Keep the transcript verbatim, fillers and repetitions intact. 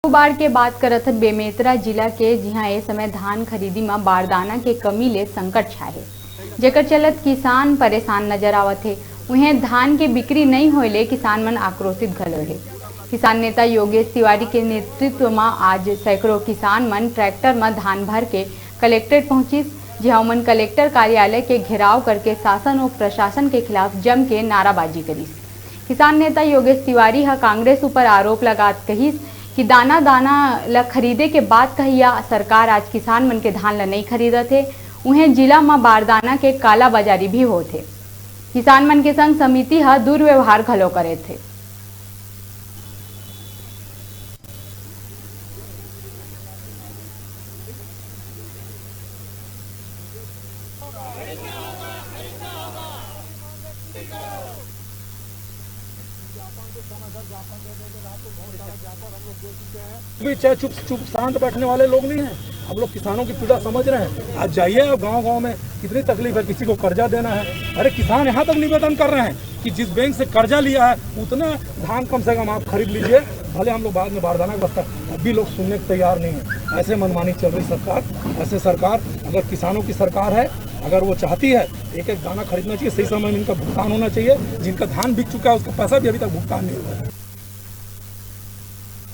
बार के बात करत हन बेमेतरा जिला के, जिहां ए समय धान खरीदी म बारदाना के कमी ले संकट छाए हे, जेकर चलत किसान परेशान नजर आवत हे। उहें, धान के बिक्री नइ होए ले किसान मन आक्रोशित घलो हे। किसान नेता योगेश तिवारी के नेतृत्व म आज सैकड़ों किसान मन ट्रैक्टर म धान भर के कलेक्ट्रेट पहुंचिस, जिहां उमन कलेक्टर कार्यालय के घेराव करके शासन अउ प्रशासन के खिलाफ जम के नाराबाजी करिस। किसान नेता योगेश तिवारी ह कांग्रेस ऊपर आरोप लगात कहिस कि दाना दाना ल खरीदे के बात कहिया सरकार आज किसान मन के धान ल नइ खरीदत हे। उहें, जिला म बारदाना के कालाबाजारी भी होत हे। किसान मन के संग समिति ह दुर्व्यवहार घलो करत हे। भी चाहे चुप चुप शांत बैठने वाले लोग नहीं हैं। हम लोग किसानों की पीड़ा समझ रहे हैं। आज जाइए आप गांव गांव में, कितनी तकलीफ है, किसी को कर्जा देना है। अरे, किसान यहाँ तक निवेदन कर रहे हैं कि जिस बैंक से कर्जा लिया है, उतना धान कम से कम आप खरीद लीजिए, भले हम लोग बाद में बारदाना का बस्ता। अब भी लोग सुनने को तैयार नहीं है। ऐसे मनमानी चल रही सरकार। ऐसे सरकार, अगर किसानों की सरकार है, अगर वो चाहती है, एक एक दाना खरीदना चाहिए, सही समय में इनका भुगतान होना चाहिए। जिनका धान बिक चुका है, उसका पैसा भी अभी तक भुगतान नहीं हुआ है।